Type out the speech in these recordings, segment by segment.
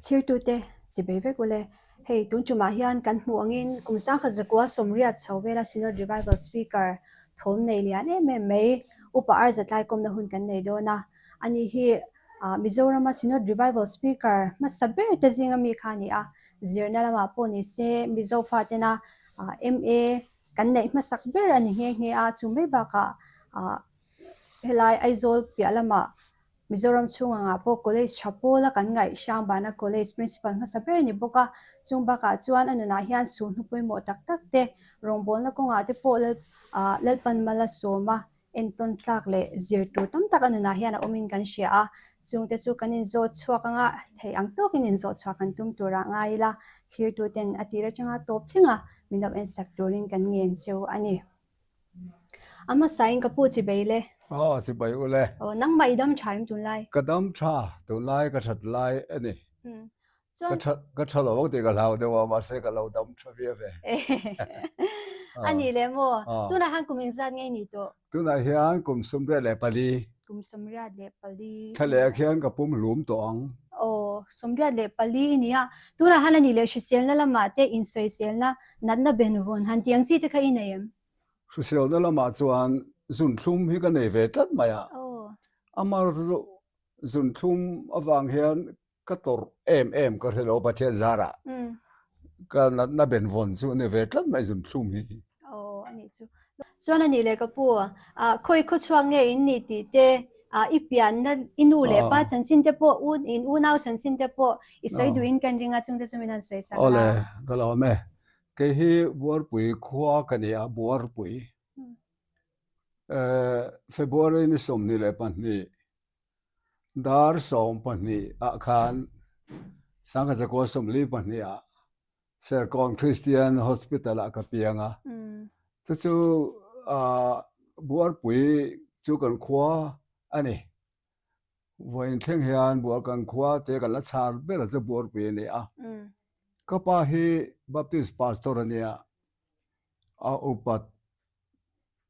Thirtute chibei vek ule. Hei tun tumah hian kan hmuh angin kum 1980 chho vela Synod Revival Speaker thawm nei lian em em mai Upa Arzatlai kawmna hun kan nei dawn a. Ani hi Mizorama Synod Revival Speaker hmasa ber te zinga mi kha a ni a. Zirna lamah pawh ni se Mizo fatena MA kan neih hmasak ber a ni nghe nghe a. Chu mai bakah helai Aizawl piah lamah Mizoram chhung angah pawh College tha pawla kan ngaih Hrangbana College Principal hmasa ber a ni bawk a, chung bakah chuan a nunah hian suhnu pawimawh tak tak te, rawngbawlna kawngah te pawh lal ah Lalpan mal a sawm a, entawn tlak leh zir tur tam tak a nunah hian a awmin kan hria a, chungte chu kan inzawt chhuak anga theih ang tawkin inzawh chhuah kan tum turah ngai ila, thlirtuten a tir atanga tawp thleng a min lo ensak turin kan ngen cheu a ni. A hmasain ka pu chibei le. Aw chibei u le. Aw nangmah i dam tha em tunlai? Ka dam tha, tunlai ka that lai a ni. Chuan. Ka tha ka tha lo ang tih ka hlau deuh a mahse ka lo dam tha viau ve. A ni le maw? Tunah hian kum engzat nge ni tawh? Tunah hian kum 34. Kum 34. Thlalek hian ka pum hlum tawh ang. Aw, 34 i ni a. Tunah hian a ni leh hriselna lamah te insawiselna Natna benvawn han tih ang chi te kha i nei em? Hriselna lamah chuan zunthlum hi ka nei ve tlat mai a. Amar chu zunthlum avang hian ka tawrh em em ka hre lo Pathian zarah. Ka natna benvawn chu a ni ve tlat mai zunthlum hi. Aw a nih chu. Chuan a nih leh ka pu, khawi khawchhuak nge in nih tih te, i pianna i nu leh pa chanchin te pawh, in unau chanchin te pawh i sawi duhin kan ring a, chungte chu min han sawi sak la. Awle, ka lo awm e. Kei hi Buarpui khua ka ni a, Buarpui. February ni 22, dar 12 ah khan 1942 ah Serkawn Christian Hospital ah ka piang a. Chu chu Buarpui chu kan khua a ni. Vawiin thleng hian Buar kan khua te kan la chhar ber chu Buarpui a ni a. Ka pa hi Baptist Pastor a nia, a upat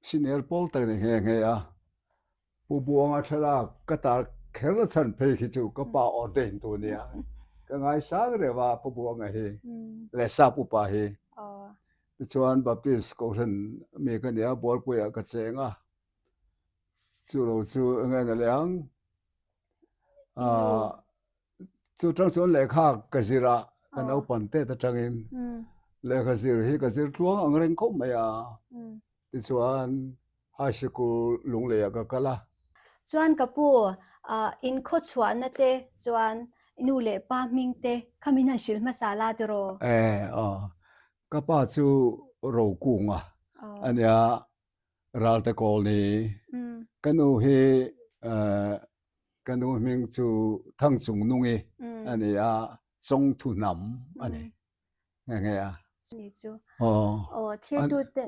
Senior pawl tak ni nghe nghe a, Pu Buanga thlalak ka tar kher a chhan phei khi chu ka pa ordain tu nia. Ka ngaisang reuh a Pu Buanga hi leh Sap upa hi. Tichuan Baptist Kohhran mi ka nia, Bualpuiah ka cheng a, chu lo chu enge na leh ang. Chu tang chuan lehkha ka zir a, ka naupang tet atangin lehkha zir hi ka zir tluang ang reng khawp mai a. Tichuan high sikul Lungleiah ka kal a. Chuan ka pu, in khawchhuahna te chuan nu leh pa hming te kha min han hrilh hmasa la tiraw? E aw, ka pa chu Rokunga a nia, Ralte Kawlni. Ka nu hi Ka nu hming chu Thangchungnungi a ni a, Chawngthu hnam a ni nghe nghe a. Ni chu. Aw, thirtute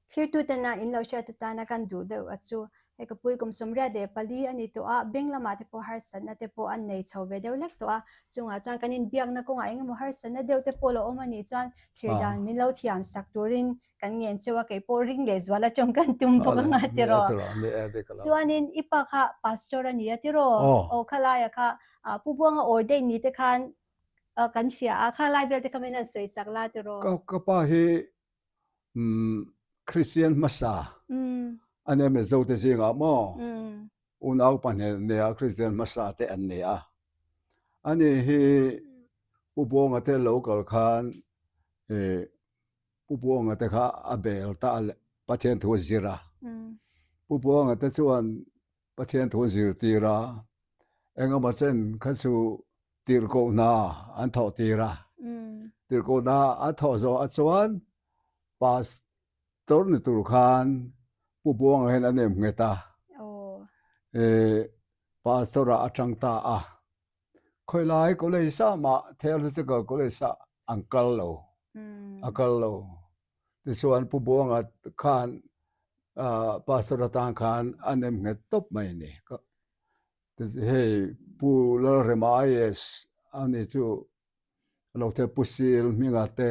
thirtutena in lo hriat atana kan duh deuh a chu. Hei ka pui kum 34 a ni tawh a, bank lamah te pawh harsatna te pawh an nei chho ve deuh hlek tawh a. Chungah chuan kan inbiakna kawngah eng emaw harsatna deuh te pawh lo awm a nih chuan thlir dan min lo thiam sak turin Kan ngen cheu a kei pawh ring leh zual atang kan tum bawk anga tiraw. Chuanin i pa kha pastor a ni a tiraw. Aw khalaia kha Pu Buanga ordain ni te khan kan hria a, khalai vel te kha min han sawi sak la tiraw. Ka pa hi Christian hmasa a nia Mizo te zingah maw unau pahnih nia Christian hmasa te an ni a. Ani hi Pu Buanga te lo kal khan Pu Buanga te kha a bel ta a Pathian thu a zir a. Pu Buanga te chuan Pathian thu a zirtir a, engemaw chen kha chu tirhkoh hna an thawh tir a. Tirhkoh hna an thawh zawh ah chuan Pastor ni tur khan Pu Buanga hian a nem nghet a, Pastor ah a tang ta a. Khawilai college ah mah Theological College ah an kal lo, a kal lo. Tichuan Pu Buanga khan Pastor atan khan a nem nghet tawp mai a ni. Hei Pu Lalrema IAS a ni chu lo the Pu Sil hminga te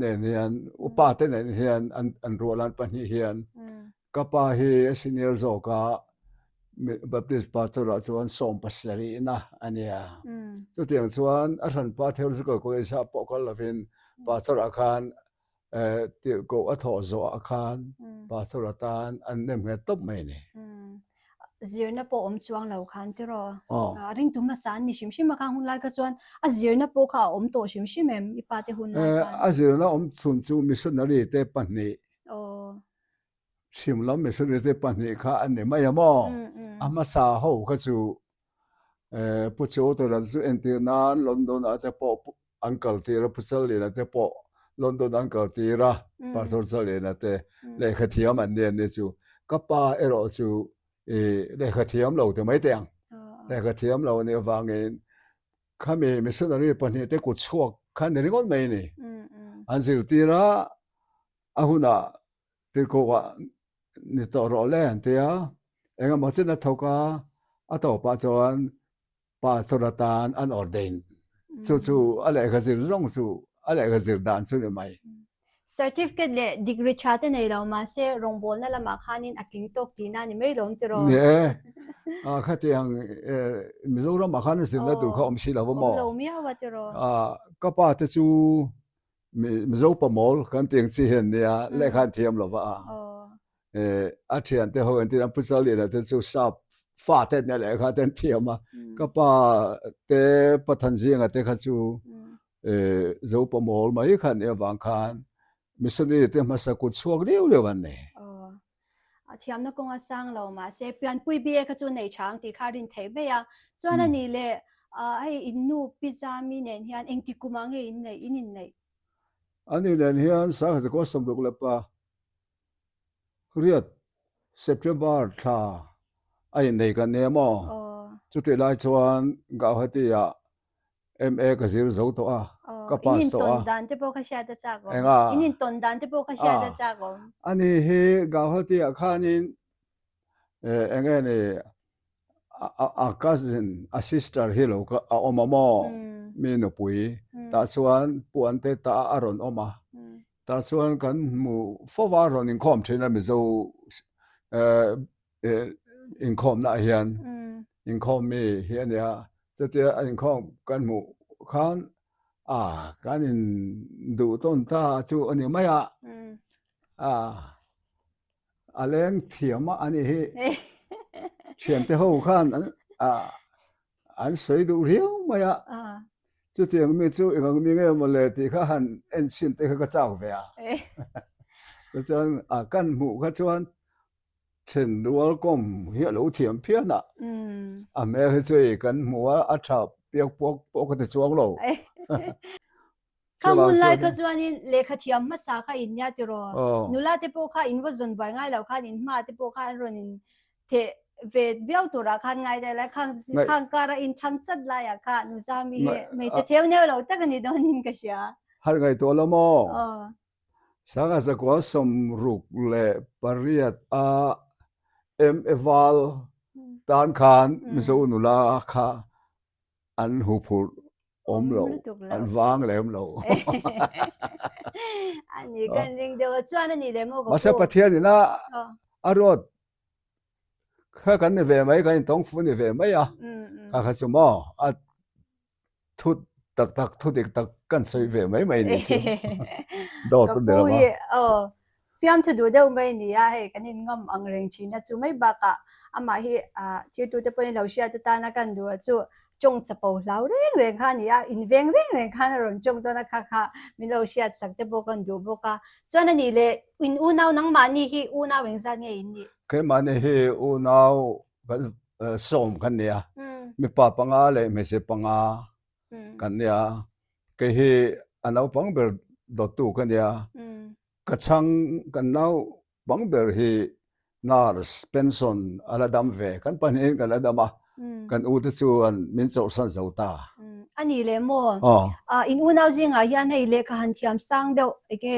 nen hian upa te nen hian an an rual an pahnih hian ka pa hi a senior zawk a. Baptist Pastor ah chuan 70 na a nia. Chutiang chuan a hranpa Theological College ah pawh kal lovin Pastor ah khan tirhkoh a thawh zawh ah khan Pastor atan an nem nghet tawp mai a ni. Zirna pawh awm chuang lo khan tiraw? A ringtu hmasa an ni hrim hrim a khang hun lai kha chuan a zirna pawh kha a awm tawh hrim hrim em i pa te hun lai khan? A zirna awm chhun chu missionary te pahnih chhim lam missionary te pahnih kha an ni mai a maw? A hmasa ho kha chu Pu Chawtara chu entir nan London ah te pawh an kal tir a, Pu Challiana te pawh London an kal tir a, Pastor Challiana te lehkha thiam an ni an ni chu. Ka pa erawh chu lehkha thiam lo ti mai teh ang. Lehkha thiam lo anih avangin khami missionary pahnih te kut chhuak kha ni ringawt mai a ni. An zirtir a, a hunah tirhkoh ah ni tawh rawh le an ti a, engemaw chin a thawk a, a tawpah chuan pastor atan an ordain. Chu chu a lehkha zir zawng chu a lehkha zir dan chu ni mai. Certificate leh degree tha te nei lo mahse rawngbawlna lamah khanin a tling tawk tihna a ni mai lawm tiraw? Ni e, khatiang Mizoramah khan zirna tur kha awm si lo va maw? Awm lo miau a tiraw? Ka pa te chu Mizo pamawl kan tih ang chi hian nia lehkha an thiam lo va a. A thian te ho entir an Pu Challiana te chu sap fa te nia lehkha te an thiam a. Ka pa te Pathanzinga te kha chu Zo pamawl mai kha nih avang khan missionary te hmasa kut chhuak liau liau an ni. A thiamna kawng a sang lo mahse pianpui BA kha chu nei tha ang tih kha a rin theih mai a. Chuan a nih leh hei in nu Pi Zami nen hian engti kumah nge in neih in inneih? A ni nen hian Sanghatikua 60 leh pa riat September thla a innei kan nia maw? Chutih lai chuan Gauhati ah MA ka zir zo tawh a, ka pass tawh a. In intawn dan te pawh ka hriat a chak awm. Enga? In intawn dan te pawh ka hriat a chak awm. Ani hi Gauhati ah khanin eng nge ni a cousin, a sister hi lo a awm a maw? Mi nupui tah chuan puan te tah a rawn awm a. Tah chuan kan hmu fo va rawn inkhawm thin a Mizo inkhawmna ah hian inkhawm mi hi a nia chutia a inkhawm kan hmuh khan a kan in duh tawn ta chu a ni mai a a a leng thiam a ani hi thiante ho khan an a an sawi duh riau mai a chutiang mi chu eng ang mi nge maw le tih kha han en chhin te kha ka chak ve a tichuan a kan hmuh kha chuan Then rual kawm hi a lo thiam phian a, a hmel hi chu ei kan hmu a, a tha piak puak pawh ka ti chuang lo. Kha hmun lai kha chuanin lehkha thiam hmasa kha in nia tiraw? Nula te pawh kha in va zawn buai ngai loh khan in hma te pawh kha an rawn in theh ve viau turah khan ngai daih lai khang khang kara in thlang chat laiah kha Nuzami hi hmeichhe theu neu lo tak a ni dawnin ka hria. Harh ngaihtuah lo maw? Sangha 1868 a MA Val tan khan Mizo nula kha an huphurh awm lo, an vang lem lo. Ani kan ring deuh a chuan ani lem aw ka pu. Mahse Pathian in a a ruat kha kan ni ve mai, kan intawng fu ni ve mai a, kha kha chu maw a thu tak tak thu dik tak kan sawi ve mai mai ni chu dawt ka pu hi aw fiam thu duh deuh mai ni a hei kan in ngam ang reng thin a chu mai bakah amah hi thirtu te pawhin lo hriat atana kan duh a chu tawng chapo hlau reng reng kha a ni a inveng reng reng khan a rawn tawng dawn a kha kha min lo hriat sak te pawh kan duh bawk a chuan a nih leh in unau nangmahni hi unau engzat nge in nih? Keimahni hi unau kan sawm kan ni a mipa panga leh hmeichhe panga kan ni a kei hi a naupang ber dawttu ka ni a ka chhang kan naupang ber hi nurse pension a la dam ve kan pahnihin kan la dam a kan u te chuan min chawlhsan zo ta. A ni leh maw? In unau zingah hian hei lehkha han thiam sang deuh enge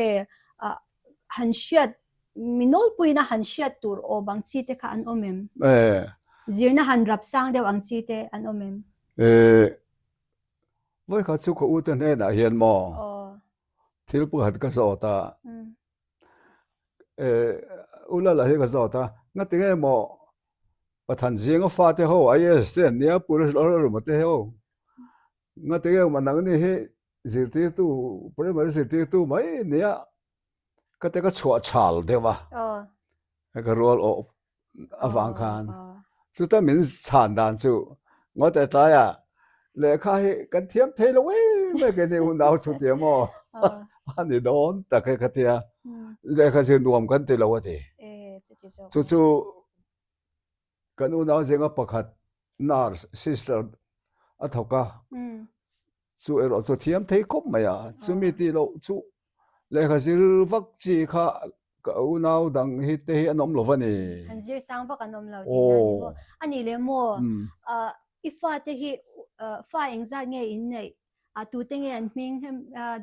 han hriat Mi nawlpuiin a han hriat tur awm ang chi te kha an awm em? Zirna han rap sang deuh ang chi te an awm em? Vawikhat chu ka u te hnenah hian maw thil pakhat ka zawt a, u Lala hi ka zawt a, ngatinge maw? Pathan zinga fate ho IAS te an nia Pu Lalruma te ho ngati nge mah nangni hi zirtirtu primary zirtirtu mai nia ka te ka chhuah chhal deuh a ka rual awh avang khan chuta min chhan dan chu ngawt tlaiah lehkha hi kan thiam thei lo em em keini unau chu tia maw a ni dawn tak e ka tia lehkha zir nuam kan ti lo a ti chu chu kan unau zinga pakhat nurse sister a thawk a chu erawh chu thiam thei khawp mai a chumi tih loh chu lehkha zir vak chi kha ka unau dang hi te hi an awm lo va ni. Han zir sang vak an awm lo tih na ni maw? A nih leh maw i fate hi fa engzat nge in neih? Tute nge an hming?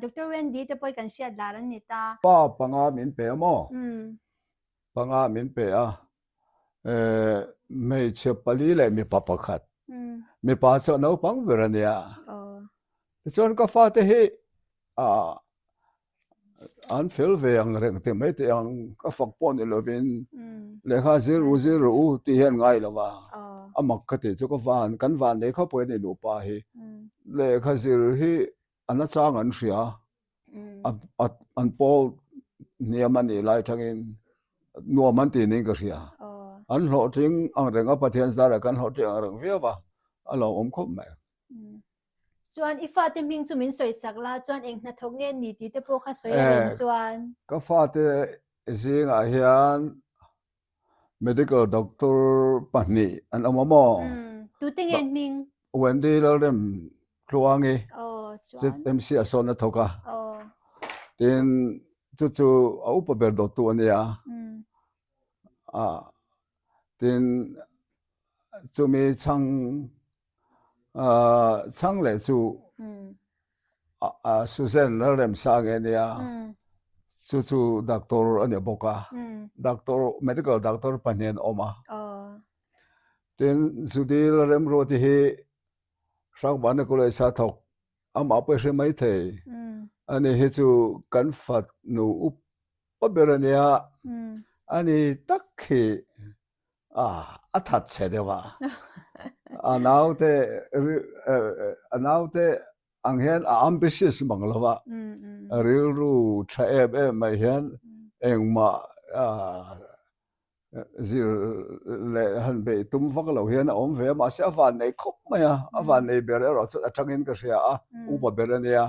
Doctor Wendy te pawh hi kan hriat lar an ni ta. Pa panga min pe a maw? Panga min pe a, hmeichhe pali leh mipa pakhat. Mipa chu a naupang ber a nia. Tichuan ka fate hi an fel ve ang reng tih mai teh ang, ka fak pawh ni lovin lehkha zir u zir rawh u tih hian ngai lo va, a mak ka tih chu ka van kan van nei khawp a ni nupa hi. Lehkha zir hi a nachang an hria a an pawl hniam a nih lai tangin nuam an tih niin ka hria. An hlawhtling ang reng a Pathian zarah kan hlawhtling ang reng viau va, a lo awm khawp mai. Chuan i fate hming chu min sawi sak la, chuan eng hnathawk nge ni tih te pawh kha sawi a rem chuan. Ka fate zingah hian Medical doctor pahnih an awm a maw? Tute nge hming? Wendy Lalrem Tluangi ZMC a sawn a thawk a. Tin chu chu a upa ber dawttu a nia. Tin chumi chhang Chhang leh chu Susan Lalremsangi a nia, chu chu doctor a ni bawk a, doctor medical doctor pahnih an awm a. Tin Judy Lalremruati hi Hrangvana College a thawk, amah pawh i hre maithei, ani hi chu kan fanu upa ber a nia, ani tak hi a that chhe deuh a, a naute a naute ang hian a ambitious mang lo va, a rilru tha em em mai hian engmah zir leh han beih tum vak lo hian a awm ve a, mahse a vannei khawp mai a, a vannei ber erawh chuan a tangin ka hria a, upa ber a nia,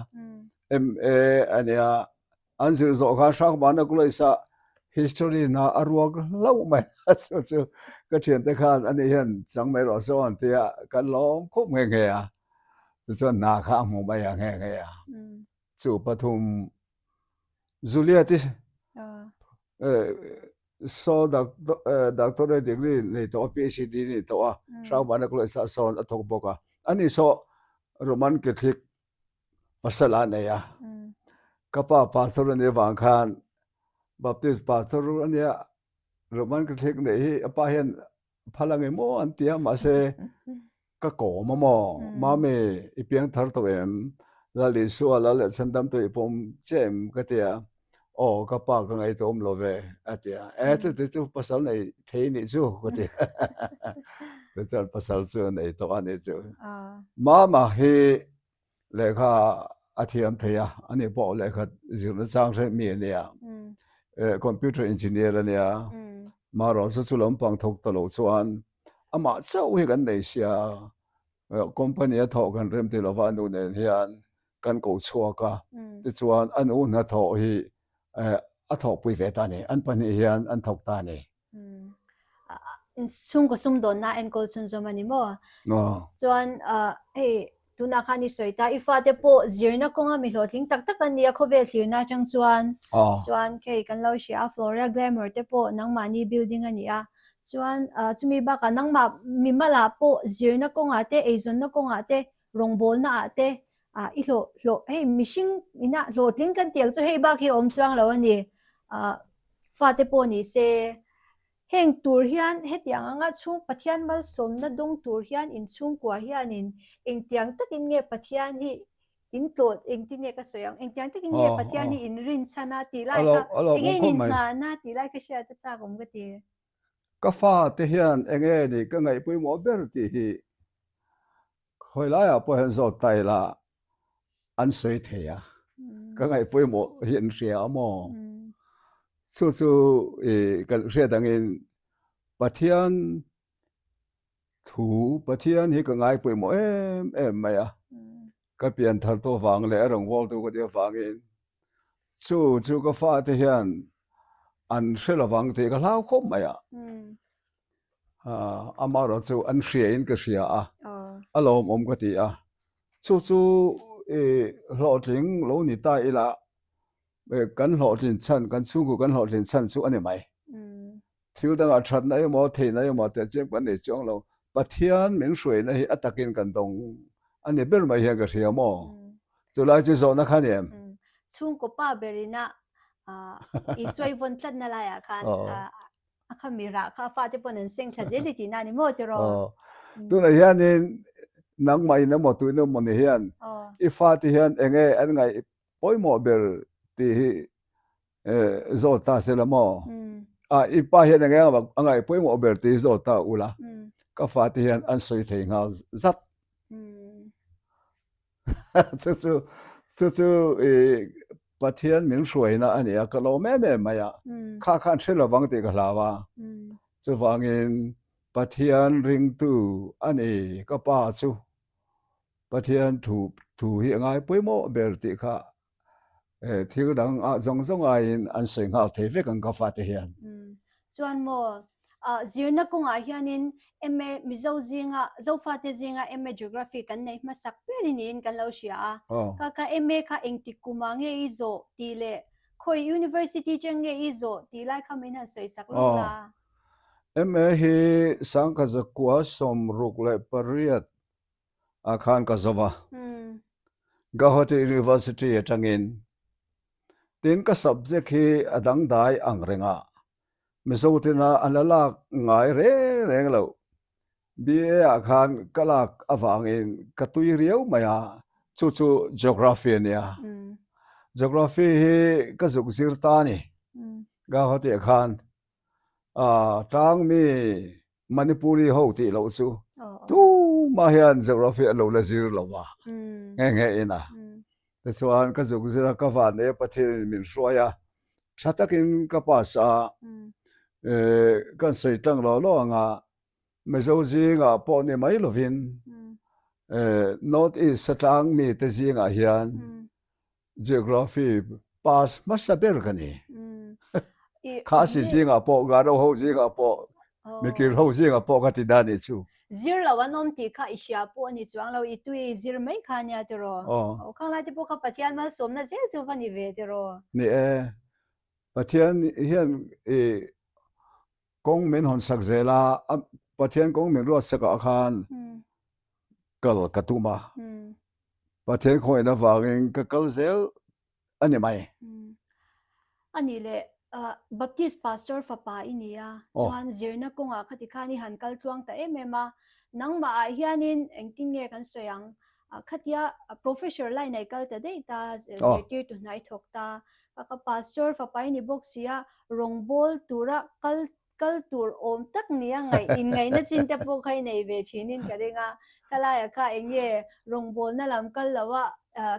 MA a nia. An zir zawh khan Hrangmana College-ah History hna a ruak hlauh mai a, chu chu ka thiante khan ani hian chang mai rawh saw an ti a, kan lawm khawp nghe nghe a, tichuan hna kha a hmu mai a nghe nghe a. Chu pathum Juliet i saw doctorate degree nei tawh a, PhD nei tawh a, Hrangmana College-ah sawn a thawk bawk a, ani saw Roman Catholic pasal a nei a ka pa pastor a nih avang khan Baptist pastor a nia Roman Catholic neih hi a pa hian phal ang emaw an ti a mahse ka kawm a maw mami i piang thar tawh em Lal Isua Lal leh Chhandam tawh i pawm che em ka ti a aw ka pa ka ngaihtuah awm lo ve a ti a e chuti chu pasal nei thei nih chu ka ti tichuan pasal chu a nei tawh a nih chu mama hi lehkha a thiam thei a ani pawh lehkha zirna chang hreh mi a nia computer engineer a nia marawh chu chu lampang thawk ta lo chuan amah chauh hi kan nei sia company a thawh kan rem ti lova a nu nen hian kan ko chhuak a, tichuan a nu hnathawh hi a thawhpui ve ta a ni, an pahnih hian an thawk ta a ni. Chhungkaw sumdawnna enkawl chhunzawm a ni maw? Chuan hei tunah khan i sawi ta, i fate pawh zirna kawnga mi hlawhtling tak tak an ni a khawvel thlirna atang chuan, chuan hei kan lo hria a Flora Glamour te pawh nangmahni building a ni a, chuan chumi bakah nangmah mimalah pawh zirna kawngah te eizawnna kawngah te rawngbawlna ah te ah i hlawh hlawh hei mihring ina hlawhtling kan tih ang chu hei bak hi a awm chuang lo a ni ah fate pawh ni se heng tur hian hetiang anga chhung Pathian malsawmna dawng tur hian inchhungkua hianin engtiang takin nge Pathian hi in tlawt engtin nge ka sawi ang engtiang takin nge Pathian hi in rinchhan a tih lai kha enge in inngahna tih lai kha hriat a chak awm ka ti. Ka fate hian eng nge nih ka ngaih pawimawh ber tih hi khawi laiah pawh hian zawt ta ila an sawi thei a, ka ngaih pawimawh hi an hria a maw? Chu chu i kan hriat angin Pathian thu, Pathian hi ka ngai pawimawh em em mai a, ka pian thar tawh vang leh a rawngbawltu ka tih avangin Chu chu ka fate hian an hre lovang tih ka hlau khawp mai a. Amaherawh chu an hria in ka hria a, a lawmawm ka ti a. Chu chu i hlawhtling lo ni ta ila, kan hlawhtlin chhan, kan chhungkaw kan hlawhtlin chhan chu a ni mai. Thil dangah thatna emaw theihna emaw teh chiam kan nei chuang lo. Pathian min hruaina hi a takin kan dawng a ni ber mai hian ka hria maw? Chulai chu zawhna kha ni em? Chhungkaw pa berina Isua i vawn tlatna laiah khan a kha mi rah kha a fate pawn an seng thla zel i tihna a ni maw tiraw? Tunah hianin nangmah in emaw tuin emaw ni hian i fate hian eng nge an ngaih pawimawh ber tih hi zawt ta se la maw? A i pa hian eng eng a ngaih pawimawh ber tih hi zawt ta ula ka fate hian an sawi thei nghal zat. Chu chu chu chu i Pathian min hruaina a ni a, ka lawm em em mai a, kha khan hre lovang tih ka hlau a, chuvangin Pathian ringtu a ni ka pa chu Pathian thu thu hi a ngai pawimawh ber tih kha thil dang ah zawng zawng aiin an sawi nghal thei vek ang ka fate hian. Chuan maw zirna kawngah hianin MA Mizo zinga Zofate zinga MA Geography kan neih hmasak ber i niin kan lo hria a. Ka ka MA kha engtik kumah nge i zawh tih leh khawi University cheng nge i zawh tih lai kha min han sawi sak lawk la. MA hi Sangkhazakua 68 ah khan ka zo va, Gauhati University atangin. Tin ka subject hi a dangdai ang reng a, Mizo tina an la lak ngai reng reng lo. BA ah khan ka lak avangin ka tui riau mai a, chu chu Geography a nia. Geography hi ka zuk zir ta a ni, Gauhati ah khan. Tlangmi Manipuri ho tih loh chu tumah hian geography an lo la zir lo va nghe nghe in a. Tichuan ka zuk zir a ka van e Pathian in min hruai a, tha takin ka pass a, kan sawi tlang law law ang a, Mizo zingah pawh ni mai lovin North East tlang mite zingah hian Geography pass hmasa ber ka ni. Khasi zingah pawh, Garo ho zingah pawh, Mikir ho zingah pawh ka ti dan nih chu. Zir lo an awm tih kha i hria pawh a ni chuang lo, i tui zir mai kha nia tiraw? Aw khang lai te pawh kha Pathian malsawmna zel chu va ni ve tiraw? Ni e, Pathian hian i kawng min hawn sak zel a, Pathian kawng min ruat sak ah khan kal ka tum a. Pathian khawngaihna avangin ka kal zel a ni mai. A nih leh Baptist Pastor fapa i ni a, chuan zirna kawngah khati khan i han kal tluang ta em em a, nangmah ah hianin engtin nge kan sawi ang, khatia Professor line ah i kal ta daih ta, zirtirtu hna i thawk ta, ka Pastor fapa i ni bawk si a, rawngbawl tura kal kal tur awm tak nia ngaih inngaihna chin te pawh kha i nei ve thinin ka ring a, khalaiah kha eng nge rawngbawlna lam kal lo a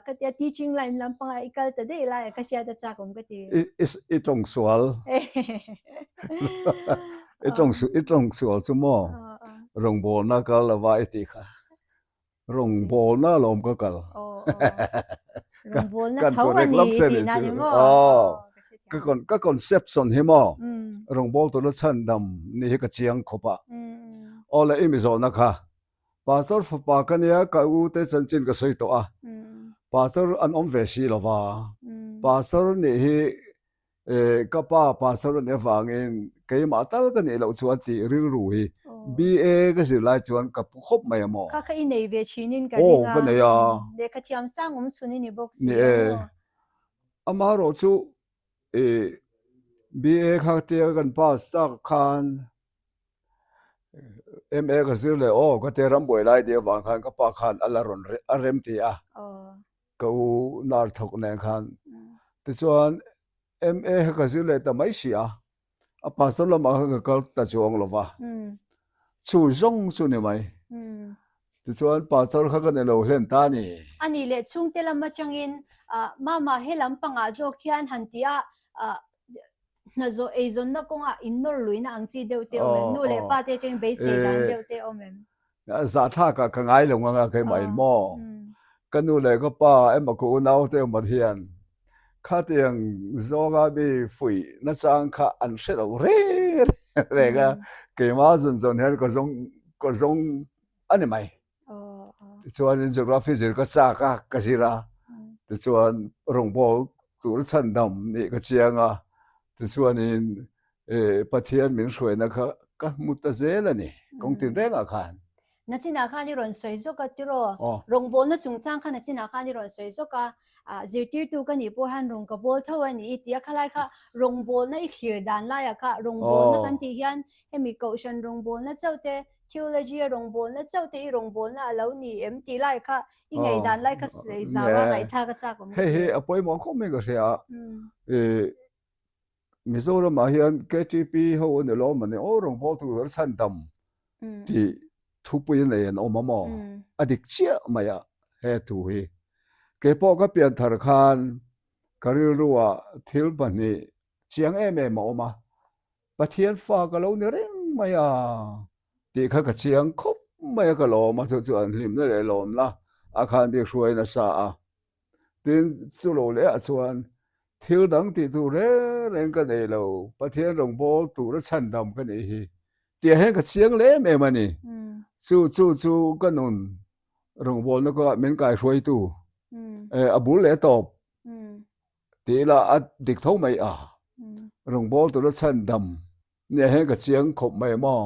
ka tia teaching line lampanga i kal ta daih laiah ka hriat a chak awm ka ti. I i i tawng sual i tawng i tawng sual chu maw rawngbawlna kal lo va i tih kha. Rawngbawlna alawm ka kal. Rawngbawlna tho a ni i tihna ni maw? Ka conception hi maw rawngbâwl tura chhandam ni hi ka chiang khawp a. Aw le i mi zawhna kha Pastor fapa ka nia ka u te chanchin ka sawi tawh a. Pastor an awm ve si lo va. Pastor nih hi Ka pa pastor a nih avangin keimah tal ka nih loh chuan tih rilru hi BA ka zir lai chuan ka pu khawp mai a maw? Kha kha i nei ve thinin ka ring a. Aw ka nei a. Lehkha thiam sang awm chhun i ni bawk si a maw? Amaherawh chu BA kha tia kan pass tak khan MA ka zir leh aw ka tia rambuai lai tih avang khan ka pa khan a la rawn a rem ti a. Ka u nar thawk nen khan tichuan MA kha ka zir leh ta mai si a. A pastor lamah khan ka kal ta chuang lo va. Chu zawng chu ni mai. Tichuan pastor kha ka ni lo hlen ta a ni. A nih leh chhungte lam atangin Mama he lam pangah zawk hian han ti a, hna zawh eizawnna kawngah innawr luihna ang chi deuh te awm em? Nu leh pa te atangin beisei dan deuh te awm em? Zahthlakah ka ngai lo ngang a keimah in maw? Ka nu leh ka pa emaw ka unau te emaw hian khatiang zawnga mi fuih nachang kha an hre lo reng reng a, keimah zawn zawn hian ka zawng ka zawng a ni mai. Tichuanin geography zir ka chak a, ka zir a, tichuan rawngbawl tur chhandam nih ka chiang a, tichuanin Pathian min hruaina kha ka hmu ta zel a ni, kawng tin rengah khan. Nachinah khan i rawn sawi zawk a tiraw? Rawngbawlna chungchang kha nachinah khan i rawn sawi zawk a, zirtirtu ka nih pawh hian rawng ka bawl tho a ni i ti a, khalai kha rawngbawlna i thlir dan laiah kha rawngbawlna kan tih hian hemi kohhran rawngbawlna chauh te, theology a rawngbawlna chauh te i rawngbawlna a lo ni em tih lai kha i ngaihdan lai kha sawi zau a ngaihthlak a chak awm ka ti. Hei hi a pawimawh khawp mai ka hria a, Mizoramah hian KTP ho a ni lo mawni aw rawngbâwl tur an chhan dam tih thupui nei an awm a maw? A dik chiah mai a he thu hi. Keipawh ka pian thar khan ka rilruah thil pahnih chiang em em a awm a, Pathian fa ka lo ni reng mai a tih kha ka chiang khawp mai a ka lawm a, chu chu an hlimna leh lawmna a khan bik hruai nasa a. Tin, chu lo leh ah chuan thil dang tih tur reng reng ka nei lo, Pathian rawngbâwl tura chhandam ka nih hi tih ah hian ka chiang leh em em a ni. Chu chu chu ka nun rawngbâwlna kawngah min kaihruaitu a bul leh tawp tih ila a dik tho mai a, rawngbâwl tura chhandam nih ah hian ka chiang khawp mai maw?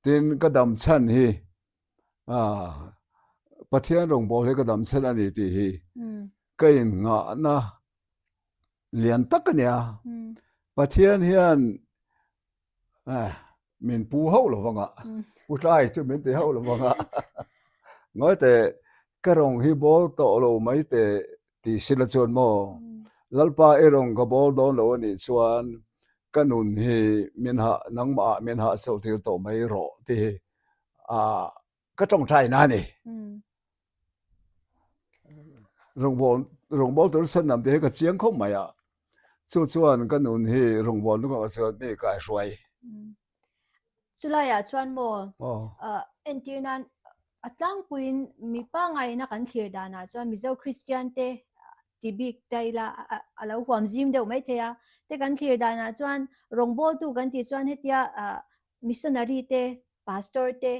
Tin, ka dam chhan hi Pathian rawngbâwl hi ka dam chhan a ni tih hi ka inngahna lian tak a nia. Pathian hian min pu hauh lo vang a, pu tlai chu min ti hauh lo vang a. Ngawi teh, ka rawng hi bawl tawh lo mai teh tih sila chuan maw, Lalpa i rawng ka bawl dawn lo a nih chuan ka nun hi min hah, nangmah ah min hah chhoh tir tawh mai rawh tih hi ah ka tawngtai na a ni. Rawngbâwl rawngbâwl tur sen lam te hi ka chiang khawp mai a, chu chuan ka nun hi rawngbâwl na kawngah chuan mi kaihruai. Chulaiah chuan maw entir nan a tlangpuiin mi pangaina kan thlir danah chuan Mizo Kristian te ti bik ta ila a lo huam zim deuh mai thei a, te kan thlir danah chuan rawngbawltu kan tih chuan hetia missionary te pastor te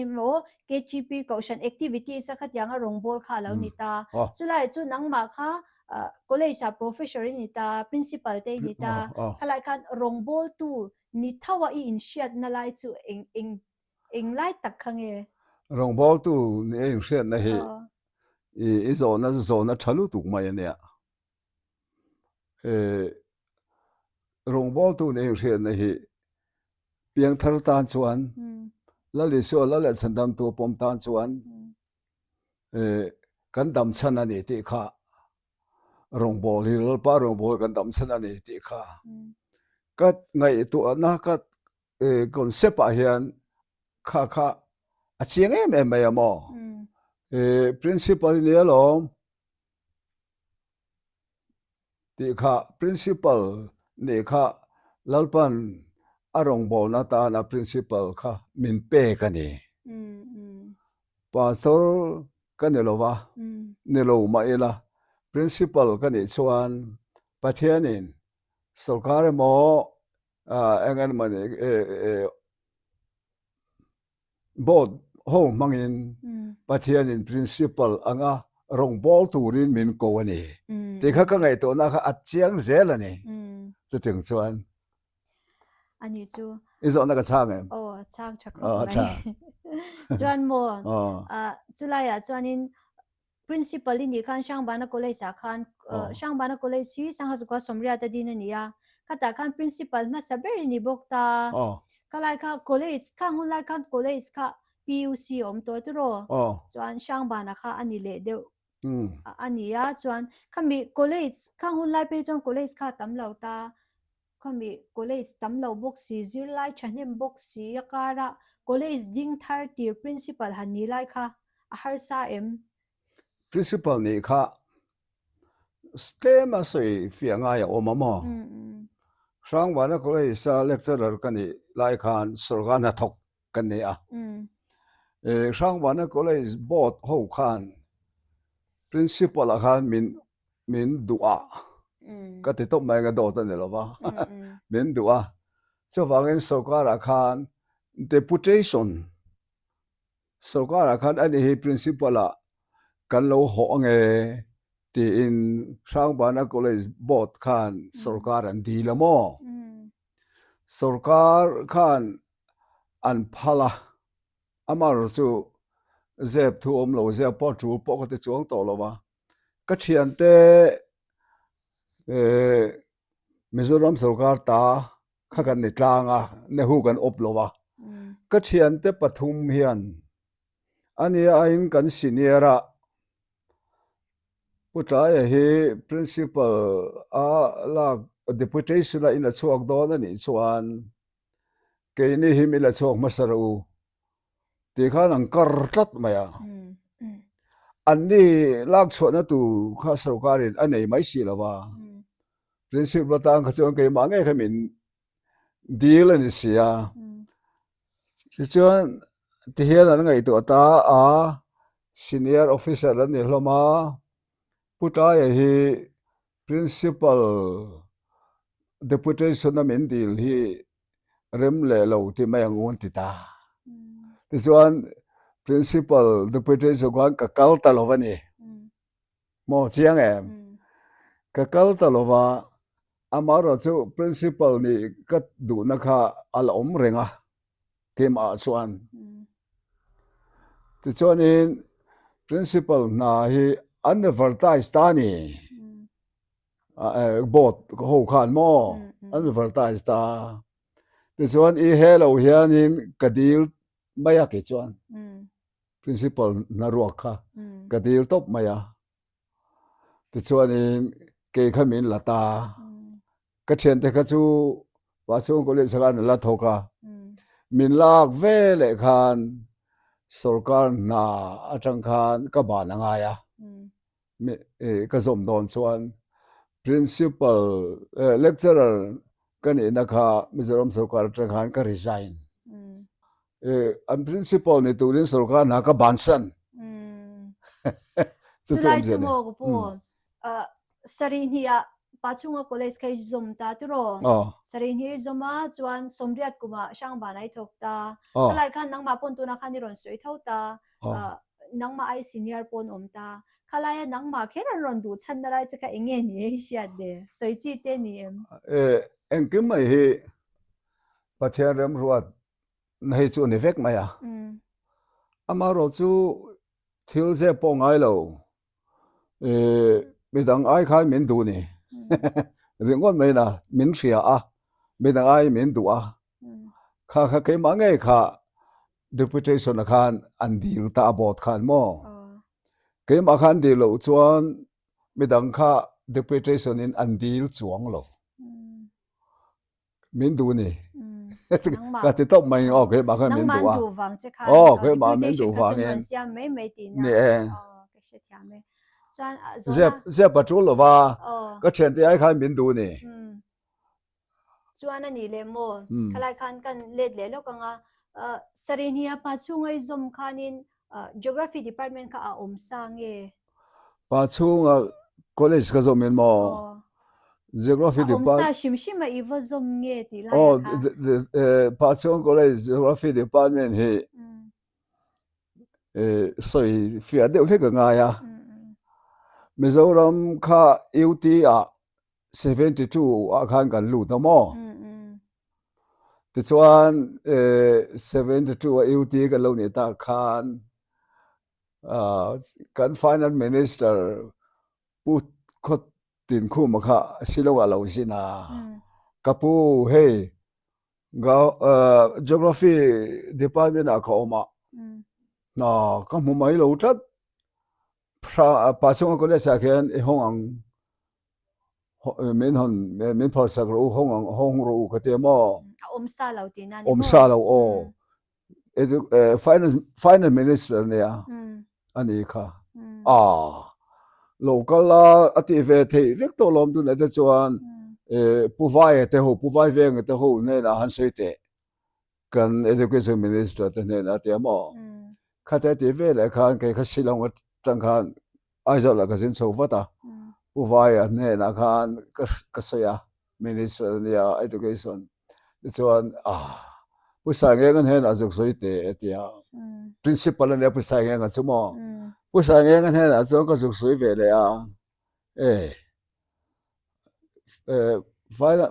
emaw KGP kohhran activities a khatianga rawngbâwl kha a lo ni ta. Chulai chu nangmah kha college ah professor i ni ta, principal te i ni ta, khalai khan rawngbâwltu ni tho a i inhriatna lai chu eng eng eng lai tak kha nge? Rawngbâwltu ni a inhriatna hi i zawhna chu zawhna tha lutuk mai a nia. Rawngbâwltu ni a inhriatna hi piangthar tan chuan Lal Isua Lal leh Chhandamtu pawm tan chuan kan dam chhan a ni tih kha rawngbâwl hi Lalpa rawngbâwl kan dam chhan a ni tih kha ka ngaihtuahna ka concept ah hian kha kha a chiang em em mai a maw principal i ni alawm Tih kha Principal nih kha Lalpan a rawngbawlna atana Principal kha min pek a ni. Pastor ka ni lo va, ni lo mah ila Principal ka nih chuan Pathianin sorkar emaw eng emawni Board ho hmangin Pathianin Principal anga rawngbâwl turin min ko a ni tih kha ka ngaihtuahna kha a chiang zel a ni. Chutiang chuan A ni chu. I zawhna ka chhang em? Aw, chhang tha khawp mai. Chuan maw, chulaiah chuanin Principal i nih khan Hrangbana College ah khan Hrangbana College hi Sangha Zukua Sawmriat a din a ni a, khatah khan Principal hmasa ber i ni bawk ta. Khalai kha College, khang hun lai khan College kha PUC a awm tawh tiraw? Chuan Hrangbana kha a ni leh deuh a ni a, chuan khami College, khang hun lai phei chuan College kha a tam lo ta. Khawmi college tam lo bawk si, zirlai thahnem bawk si a kara college ding thar tir principal han ni lai kha a harsa em? Principal nih kha tlem a sawi fiah ngai a awm a maw? Hrangvana College a lecturer ka nih lai khan sorkar hnathawk ka ni a. Hrangvana College board ho khan principal ah khan min min duh a, ka ti tawp mai ang a dawt a ni lo va, min duh a. Chuvangin sorkar ah khan deputation sorkar ah khan ani hi principal ah kan lo hawh ange tiin Hrangbana College board khan sorkar an dil a maw? Sorkar khan an phal a, amaherawhchu chu zep thu awm lo, zep pawh tul pawh ka ti chuang tawh lo va. Ka thiante eh Mizoram sorkar ta kha kan ni tlang a, Nehu kan awp lo a. Ka thiante pathum hian ania aiin kan senior a, Pu Tlaia hi Principal a lak deputation a in a chhuak dawn a nih chuan keini hi min la chhuak hmasa rawh u tih khan an kar tlat mai a. Anni lak chhuahna tur kha sorkarin a nei mai si lo va, Principal atan kha chuan keimah ngei kha min dil a ni si a. Tichuan tihian an ngaihtuah ta a, senior officer an ni hlawm a, Pu Tlaia hi Principal deputation a min dil hi rem leh lo tih mai ang u an ti ta. Tichuan Principal deputation khan ka kal ta lo a ni. Maw chiang em? Ka kal ta lo va, amaherawh chu Principal nih ka duhna kha a la awm reng a keimah ah chuan. Tichuanin Principal hna hi an advertise ta a ni. Board ho khan maw an advertise ta. Tichuan i he lo hianin ka dil mai a kei chuan. Principal hna ruak kha ka dil tawp mai a. Tichuanin kei kha min la ta. Ka thiante kha chu Pachhung College ah khan an la thawk a. Min lak ve leh khan sorkar hna atang khan ka ban a ngai a. Ka zawm dawn chuan Principal lecturer ka nihna kha Mizoram sorkar atang khan ka resign. An principal ni turin sorkar hna ka bansan. Chulai chu maw ka pu sarih hnih ah Pachhunga college kha i zawm ta tiraw? Sarih hnih i zawm a chuan sawmriat kumah Hrangban a i thawk ta. Khalai khan nangmah pawn tunah khan i rawn sawi tho ta. Nangmah ai senior pawn awm ta. Khalaia nangmah kher an rawn duh chhanna lai che kha eng nge ni e i hriat le? Sawi chi te ni em? Engkim mai hi Pathian remruat na hei chu a ni vek mai a. Amaherawh chu thil zep pawh ngai lo midang ai khan min duh ni ringawt mai na min hria a midang ai min duh a kha kha keimah ngei kha deputation ah khan an dil ta a board khan maw keimah khan dil loh chuan midang kha deputation in an dil chuang lo. Min duh ni. Ka ti tawp mai aw keimah khan min duh a. Nangmah duh vang che khan aw keimah min duh vang in. Siam mai mai ti na. Ni e. Ka hre thiam e. Chuan zona. Zep zep a tul lova. Ka thian te ai khan min duh ni. Chuan ani le maw. Khalai khan kan let leh lawk anga. Sarihnia pa chhunga i zawm khanin Geography department kha a awm sa nge? Pa chhunga college ka zawm in maw? Geography department. A awm sa hrim hrim a i va zawm nge tih lai a kha. Pa chhung college geography department hi sawi fiah deuh hlek a ngai a. Mizoram kha UT ah 72 ah khan kan lut a maw? Tichuan 72 a UT kan lo nih tak khan kan Finance Minister Pu Khawtinkhuma kha Shillong ah lo zin a, ka pu hei Geography Department ah ka awm a, hna ka hmu mai lo tlat, Pachhunga College ah khian i hawng ang. Min hawn min phalsak rawh u hawng ang hawng rawh u ka ti a maw? A awm sa lo tihna a ni maw? Awm sa lo aw. Finance finance minister a nia a ni kha. Ah lo kal a a tih ve theih vek tawh lawm tunah te chuan Pu Vaia te ho Pu Vaivenga te ho hnenah han sawi teh. Kan Education Minister te hnenah a ti a maw? Khate a tih veleh khan kei kha Shillong atang khan Aizawl ah ka zin chho vat a, Pu Vaia hnenah khan ka ka sawi a, Minister a nia Education tichuan ah Pu Saingenga hnenah zuk sawi teh a ti a, Principal a nia Pu Saingenga chu maw? Pu Saingenga hnenah chuan ka zuk sawi ve leh a, e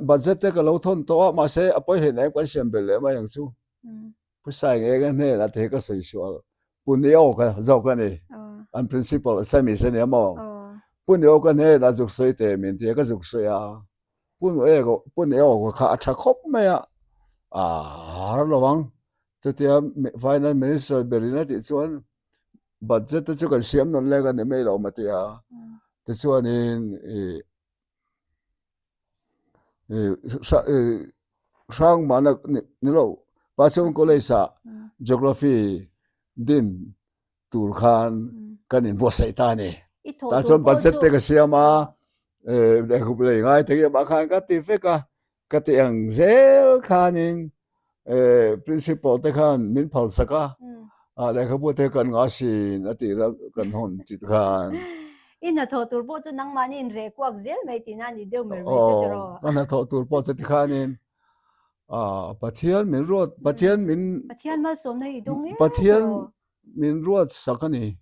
budget te ka lo thawn tawh a mahse a pawi hlein em kan siam belh leh mai ang chu Pu Saingenga hnenah te hi ka sawi sual Pu Nioka zawk a ni an principal Semis a nia maw Pu Nioka hnenah zuk sawi teh min ti a ka zuk sawi a Pu Pu Nioka kha a tha khawp mai a a har lo ang chutia finance minister berin a tih chuan budget te chu kan siam nawn lek a ni mai lo maw ti a tichuanin ih ih Hrangmahna ni lo Passion College ah Geography din tur khan kan inbuatsaih ta a ni tah chuan budget te ka siam a lehkhabu lei ngai thei em ah khan ka ti vek a. Ka ti ang zel khanin principal te khan min phal sak a, lehkhabu te kan nga sin a tih ram kan hawn chit khan. I hnathawh tur pawh chu nangmahni in reh kuak zel mai tihna a ni deuh mer mai che tiraw? Aw, ka hnathawh tur pawh chu tikhanin Pathian min ruat, Pathian min. Pathian malsawmna hi i dawng em Pathian min ruat sak a ni,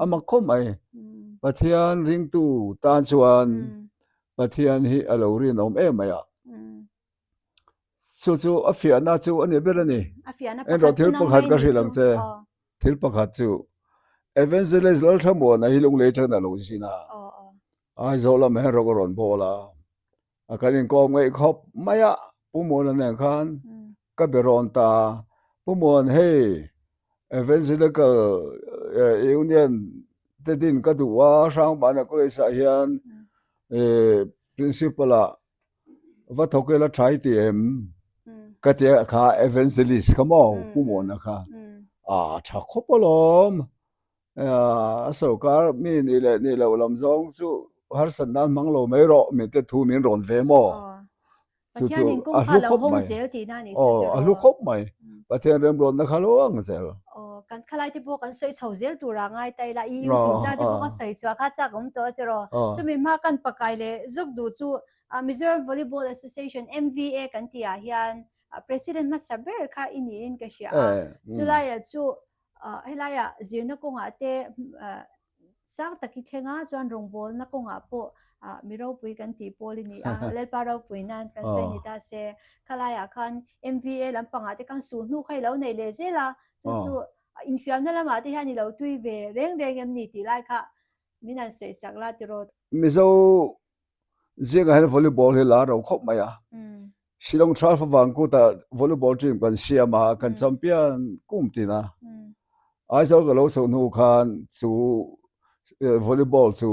a mak khawp mai. Pathian ringtu tan chuan Pathian hi a lo rinawm em mai a. Chu chu a fiahna chu a ni ber a ni. A fiahna pakhat chu thil nang pakhat mai ka ni hrilh ang chu. che. Thil pakhat chu Evangelist Lalthlamuana hi lunglei atangin a lo zin a. Aizawl lamah hian rawk a rawn bawl a. A kan inkawm ngaih khawp mai a, Pu Muana nen khan ka be rawn ta. Pu Muan hei Evangelical Union te din ka duh a, Hrangmahna College ah hian Principal ah va thawk ila tha i ti em? Ka ti a kha Evangelist kha maw Pu Muana kha a tha khawp alawm. A sorkar mi nih leh nih loh lam zawng chu harsat nan hmang lo mai rawh min te thu min rawn ve maw? Chu chu a hlu khawp mai. Aw a hlu khawp mai. Pathian remruatna kha lo ang zel. Aw kan khalai te pawh kan sawi chho zel tura ngai ta ila EU chungchang te pawh ka sawi chhuah kha chak awm tawh a tiraw. Chumi hma kan pakai leh zuk duh chu Mizoram Volleyball Association MVA kan tih ah hian President hmasa ber kha i niin ka hria a. Chulaiah chu Helaiah zirna kawngah te sang tak i thleng a, chuan rawngbawlna kawngah pawh mi ropui kan tih pawl i ni a, Lalpa ropui nan kan sawi ni ta se. Khalaiah khan MVA lampangah te khan suhnu kha i lo nei leh zel a, chu chu infiamna lamah te hian i lo tui ve reng reng em ni tih lai kha min han sawi sak la tiraw. Mizo Zingah hian volleyball hi lar lo khawp mai a. Shillong Thalfa Vangkut-ah volleyball team kan siam a, kan champion kum tin a. Aizawl ka lo chhoh hnu khan chu volleyball chu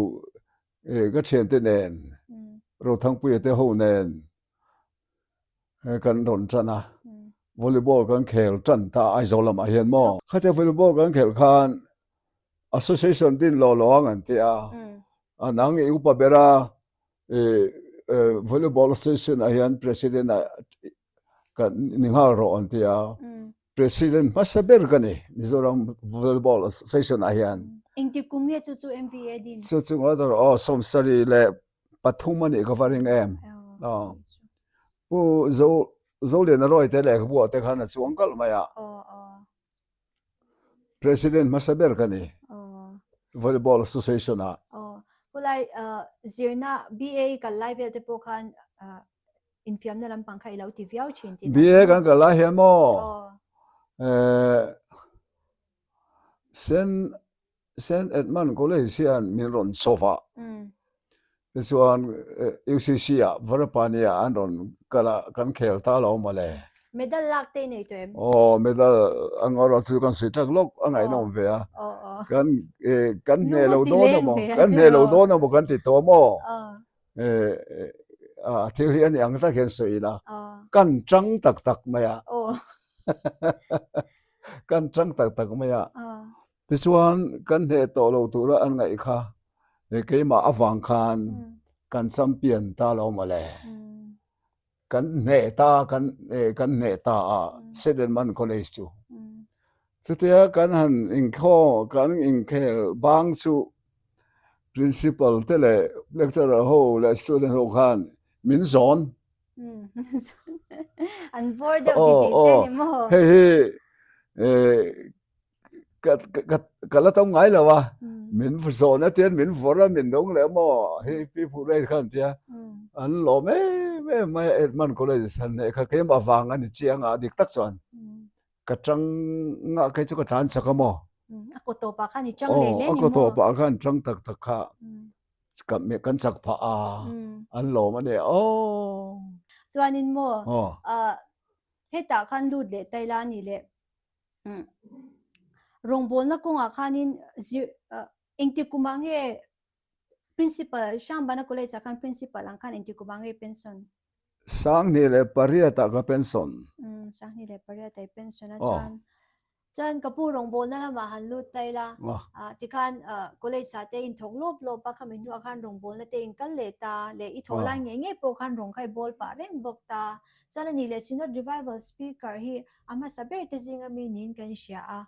ka thiante nen Rothangpuia te ho nen kan rawn tan a. Volleyball kan khel tan ta Aizawl lamah hian maw. Khatia volleyball kan khelh khan Association din lo lo ang an ti a, a nang i upa ber a, i volleyball association ah hian president ah kan ni nghal rawh an ti a, president hmasa ber ka ni Mizoram volleyball association ah hian. Engtik kum nge chu chu MVA din? Chu chu ngawi ta rawh aw, 78 a nih ka va ring em. Pu Zo Zoliana Rawite lehkhabu ah te khan a chuang kalh mai a. President hmasa ber ka ni. Volleyball Association ah. Hulai zirna BA kal lai vel te pawh khan infiamna lampang kha i lo ti viau thin tih. BA kan kal lai hian maw? Saint Saint Edmund College hian min rawn chawp a, tichuan UCC ah Varapani ah an rawn kal a, kan khel ta lo maw le. Medal lak te i nei tawh em? Aw, medal a ngawr a chu kan sawi tlak lawk a ngaihnawm ve a. Kan kan hneh lo dawn emaw, kan hneh lo dawn emaw kan ti tawh maw? A thil hi a ni ang tak hian sawi ila kan tang tak tak mai a kan tang tak tak mai a tichuan kan hneh tawh lo tura an ngaih kha keimah avang khan kan champion ta lo mawle. Kan hneh ta kan kan hneh ta a Sedelman College chu. Chutia kan han inkhaw kan inkhel bang chu Principal te leh lecturer ho leh student ho khan min zawn. An bawr deuh ti tih che ni maw? Hei hi ka ka ka la tam ngai lo a min zawhna te hian min vawrh a min dawng leh maw hei pi phu rei khan tia an lawm em em mai a Edmund College han neih kha keimah vang a ni chiang a dik tak chuan ka tang a kei chu ka tlan chak a maw a kaw tawpah khan i tang leh hle ni maw a kaw tawpah khan tang tak tak kha kan chak phah a an lawm a ni aw chuanin maw hetah khan lut leh ta ila a nih leh Rawngbawlna kawngah khanin zir engti kumah nge Principal Hrangvana College ah khan Principal ang khan engti kumah nge pension? Sanghnih leh pariat ah ka pension. Sanghnih leh pariat ah i pension a chuan chuan ka pu rawngbawlna lamah han lut ta ila tikhan college ah te in thawk lawp lawp a khami hnuah khan rawngbawlna te in kal leh ta leh i thawh lai ngei ngei pawh khan rawng kha i bawl pah reng bawk ta chuan ani leh Synod Revival Speaker hi A hmasa ber te zinga mi niin kan hria a,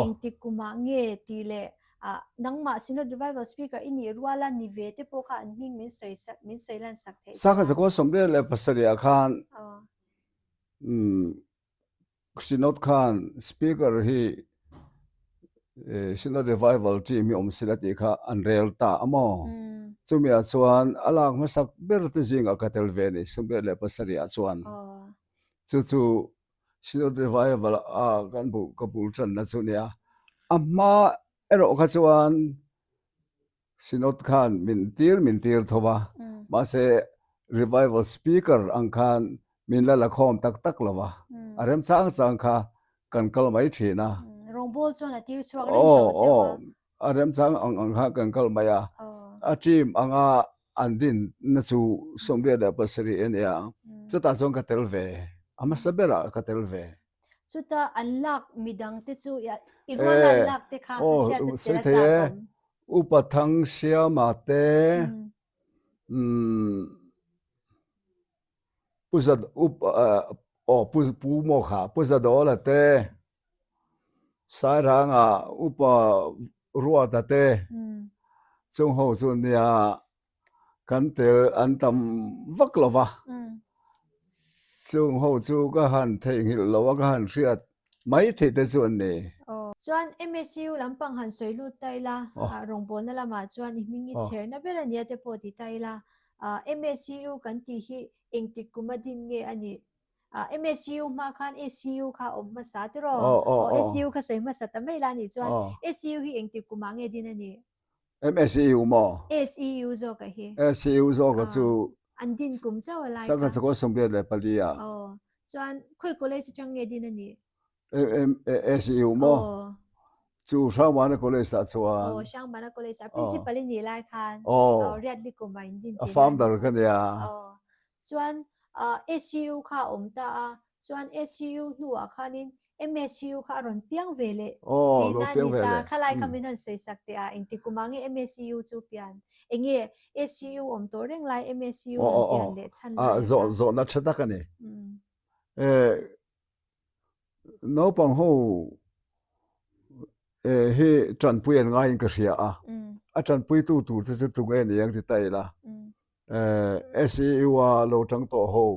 engtik kumah nge tih leh nangmah Synod Revival Speaker i nih ruala ni ve te pawh kha an hming min sawi sak min sawi lan sak theih che a. Sakha 27 ah khan Synod khan Speaker hi Synod Revival team hi awm sila tih kha an rel ta a maw? Chumi ah chuan a lak hmasak ber te zingah ka tel ve a ni 27 ah chuan. Chu chu Synod Revival a kan bu ka bul tanna chu nia. A hma erawh kha chuan Synod khan min tir min tir tho va, mahse Revival Speaker ang khan min la la khawm tak tak lo va, a remchang chang kha kan kal mai thin a. Rawngbawl chuan a tir chhuak reng tawh che u a. A remchang ang ang kha kan kal mai a, a team anga an dinna chu 77 a nia, chutah chuan ka tel ve, a hmasa berah ka tel ve. Chuta an lak midang te chu i ruala an lak te kha hriat a tel a chak awm. Upa Thangsiama te, Pu Za aw Pu Pu maw kha Pu Zadawla te Sairanga Upa Ruata te chung ho chu nia kan tel an tam vak lo va chung ho chu ka han theihnghilh lo a ka han hriat mai theih te chu an ni. Chuan MSU lampang han sawi lut ta ila, rawngbawlna lamah chuan i hming i chherna ber a nia te pawh ti ta ila, MSU kan tih hi engtik kum a din nge a nih? MSU hma khan SU kha a awm hmasa tiraw? Aw SU kha sawi hmasa ta mai la nih chuan SU hi engtik kumah nge din a nih? MSU maw? SEU zawk a hi. SEU zawk a chu. An din kum chauh a lai kha. Sangha chakua 24 ah. Aw. Chuan khawi college atang nge din a nih? SEU maw? Aw. Chu Hrangvana College ah chuan. Aw, Hrangvana College ah principal i nih lai khan. Aw. Aw, Riatli kum ah in din tih. A founder ka nia. Aw. Chuan SEU kha a awm ta a, chuan SEU hnuah khanin MSU kha a rawn piang ve leh tihna a ni ta. Khalai kha min han sawi sak teh a, engti kumah nge MSU chu pian? Enge SU awm tawh reng lai MSU rawn pian leh chhan lai a kha? Zawhna tha tak a ni. Naupang ho hi tanpui an ngaiin ka hria a, a tanpuitu tur te chu tunge ni ang ti ta ila. SEU a lo tang tawh ho.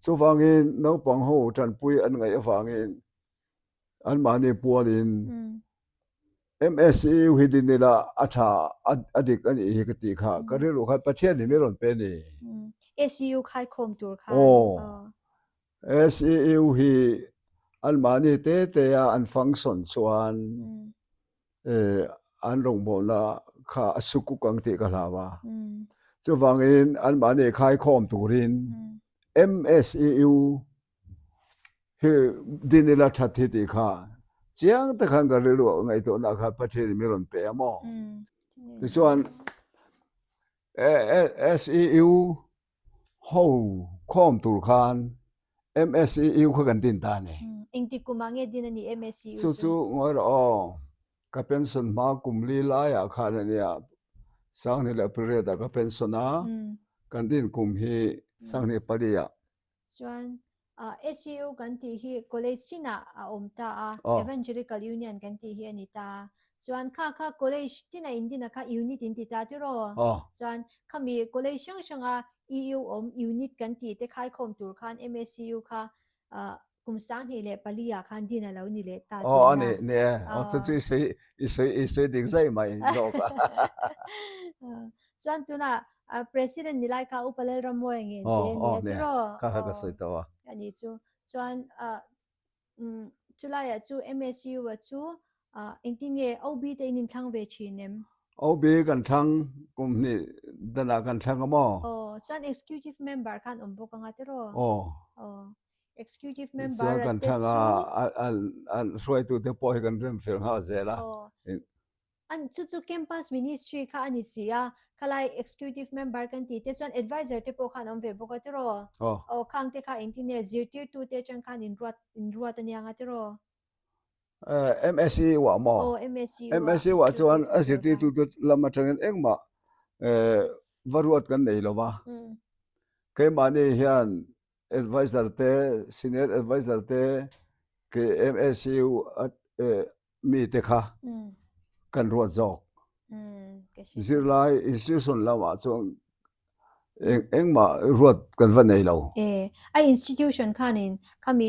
Chuvangin naupang ho tanpui an ngaih avangin anmahni pualin MSEU hi din ila a tha a dik a nih hi ka tih kha ka rilru khan Pathian hi min rawn pe ni. SEU khaikhawm tur khan. Aw. SEU hi anmahni te te a an function chuan an rawngbawlna kha a sukuk ang tih ka hlau a. Chuvangin anmahni khaikhawm turin MSEU hi din ila that hi tih kha chiang tak khan ka rilru ngaihtuahna kha Pathianin min rawn pe a maw? Tichuan. SEU ho khawm tur khan MSEU kha kan din ta a ni. Engtik kumah nge din a ni MSEU chu? Chu chu ngawi rawh aw. Ka pension hma kum li laiah khan a nia, Sanghnih leh pariat ah ka pension a, kan din kum hi Sanghnih pali ah. Chuan SEU kan tih hi college tinah a awm ta a, Evangelical Union kan tih hi a ni ta a. Chuan kha kha college tinah indina kha unit in ti ta tiraw? Chuan khami college hrang hranga EU awm unit kan tih te khaikhawm tur khan MSCU kha kum 2004 ah khan din a lo ni leh ta tihna. Aw a ni, ni e. Aw chu chu i sawi, i sawi, i sawi dik zai mai zawk a. Chuan tunah President ni lai kha Upa Lalrammuaia ngen te a ni a tiraw? Kha kha ka sawi tawh a. A ni chu. Chuan chulaiah chu MSU a chu engtin nge OB te in inthlang ve thin em? OB kan thlang kum hnih danah kan thlang a maw? Aw, chuan executive member khan awm bawk anga tiraw? Aw. Aw, executive member a te chu. Chuan kan hruaitu te pawh hi kan rem fel nghal zel a. Aw. An chu chu campus ministry kha a ni si a, khalai executive member kan tih te chuan adviser te pawh khan awm ve bawk a tiraw? Aw. Aw khang te kha engtin nge zirtirtu te atang khan inruat inruat a nia nga tiraw? Eh MSc uah maw? Aw MSc uah MSc uah chuan a zirtirtu te lam atangin engmah eh va ruat kan nei lo va. Keimahni hian adviser te senior adviser te kei MSc eh mi te kha kan ruat zawk. Zirlai institution lamah chuan engmah ruat kan va nei lo. E, a institution khanin khami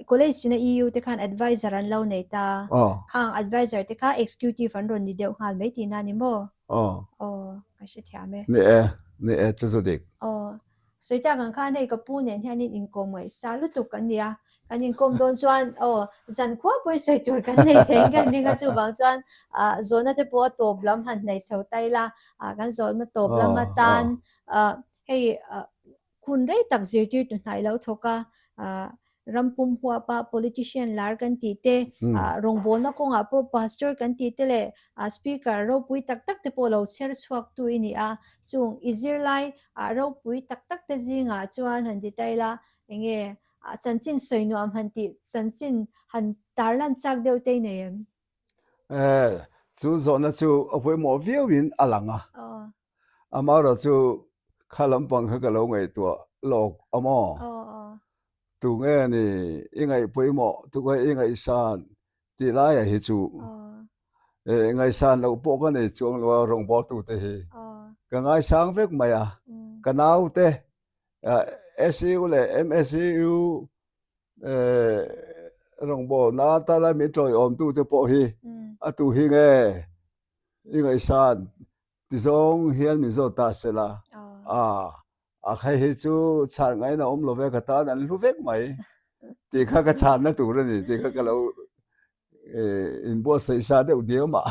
college ina EU te khan advisor an lo nei ta. Khang advisor te kha executive an rawn ni deuh nghal mai tihna ni maw? Aw. Aw, ka hrethiam e. Ni e, ni e, chu chu dik. Aw. Sawi tak ang khan hei ka pu nen hianin inkawm ngaihsa lutuk kan ni a, kan inkawm dawn chuan aw zan khua pawhin sawi tur kan nei thei in kan ring a, chuvang chuan ah zawhna te pawh a tawp lam han hnaih chho ta ila, ah kan zawhna tawp lam atan ah hei ah hun rei tak zirtirtu hnaih lo thawk a, ah Ram pum huapa politician lar kan tih te, rawngbawlna kawngah pawh pastor kan tih te leh speaker ropui tak tak te pawh lo chher chhuaktu i ni a. Chung i zirlai ropui tak tak te zingah chuan han ti ta ila, enge chanchin sawi nuam han tih chanchin han tarlan chak deuh te i nei em? Chu zawhna chu a pawimawh viauin a lang a. Amaherawh chu kha lampang kha ka lo ngaihtuah lawk a maw? Tunge ni i ngaih pawimawh, tunge i ngaihsan tih laiah hi chu ngaihsan loh pawh ka nei chuang lo a rawngbawltute hi. Ka ngaisang vek mai a, ka naute SU leh MSU rawngbawlna tana min tawiawmtute pawh hi a tu hi nge i ngaihsan Tizawng hian min zawt ta se la, a, a hei hi chu chhan ngaina awm lo ve, ka tan an hlu vek mai tih kha ka chhanna tur a ni tih kha ka lo inbuatsaih sa deuh diam a.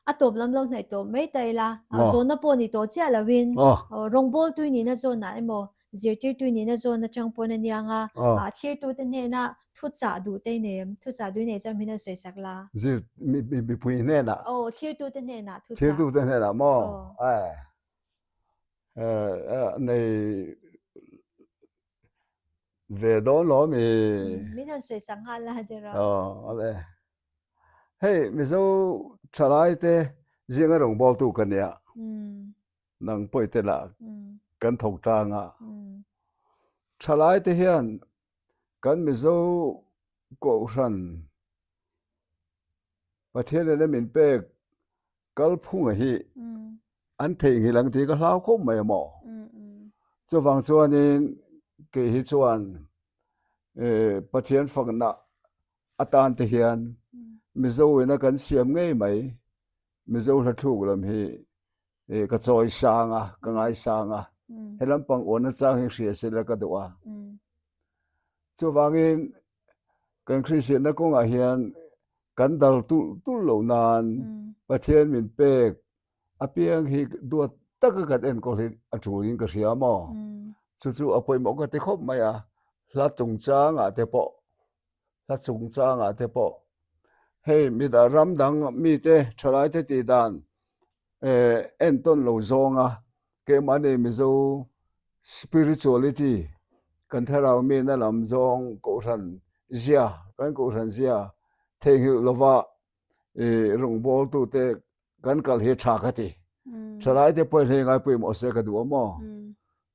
A tawp lam lo hnaih tawh mai ta ila, zawnna pawh ni tawh chiah loin rawngbawl tui nihna zawnah emaw Zirtirtu nihna zawn atang pawn a niang a, ah thirtute hnena thuchah duh te i nei em? Thuchah duh i nei chuan min han sawi sak la. Zir mipui hnenah. Aw, thirtute hnenah thuchah. Thirtute hnenah maw? Aw. Eh, nei ve dawn lo mi. Min han sawi sak nghal la tiraw? Aw, ale. Hei, Mizo thalaite zinga rawngbawltu ka nia. Nang pawh i tel a, kan thawk tlang a. Thalai te hian kan Mizo Kohhran Pathian nena min pek kalphunga hi an theihnghilh ang tih ka hlau khawp mai a maw? Chuvang chuanin kei hi chuan Pathian fakna atan te hian Mizo ina kan siam ngei mai Mizo hla thluk lam hi ka chawi sang a, ka ngai sang a, he lampang uan nachang hi hria se la ka duh a. Chuvangin kan Kristianna kawngah hian kan dal tulh tulh loh nan Pathian min pek apiang hi duat taka kan enkawl hi a tulin ka hria maw? Chu chu a pawimawh ka ti khawp mai a, hla chungchangah te pawh hla chungchangah te pawh hei midang ram dang mite thalaite tih dan. Entawn lo zawnga keimahni Mizo spirituality kan thlarau mina lam zawng kohhran zia kan kohhran zia theihnghilh lova rawngbawltute kan kal hi tha ka ti. Thalaite pawhin hei ngai pawimawh se ka duh a maw?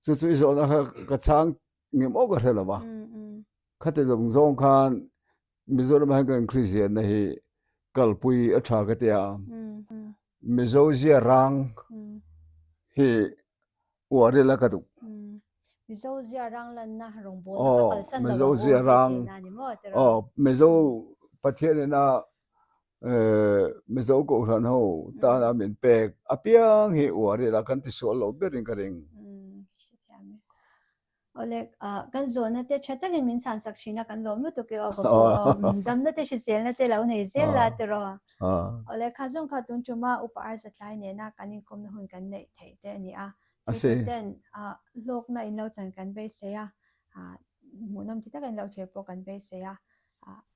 Chu chu i zawhna kha ka chhang ngem awk ka hre lo va. Khati zawng zawng khan Mizoram ah hian kan Kristianna hi kalpui a tha ka ti a, Mizo zia rang hi uar ila ka duh. Mizo zia rang lanna rawngbawlna kha kalsan lo Mizo zia rang aw Mizo Pathian ina Mizo Kohhran ho tana min pek apiang hi uar ila kan tisual lo berin ka ring. Awle, kan zawhna te tha takin min chhan sak thin a, kan lawm lutuk e aw ka pu aw. Damna te hriselna te lo nei zel la tiraw. Awle, kha zawng kha tun tuma Upa Arza tlai nena kan inkawmna hun kan neih theih te a ni a. Thilthu ten hlawkna in lo chan kan beisei a, hmuhnawm ti taka in lo thlir pawh kan beisei a.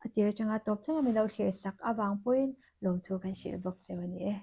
A tir atanga tawp thleng a min lo thlir sak avang pawhin lawmthu kan hrilh bawk cheu a ni e.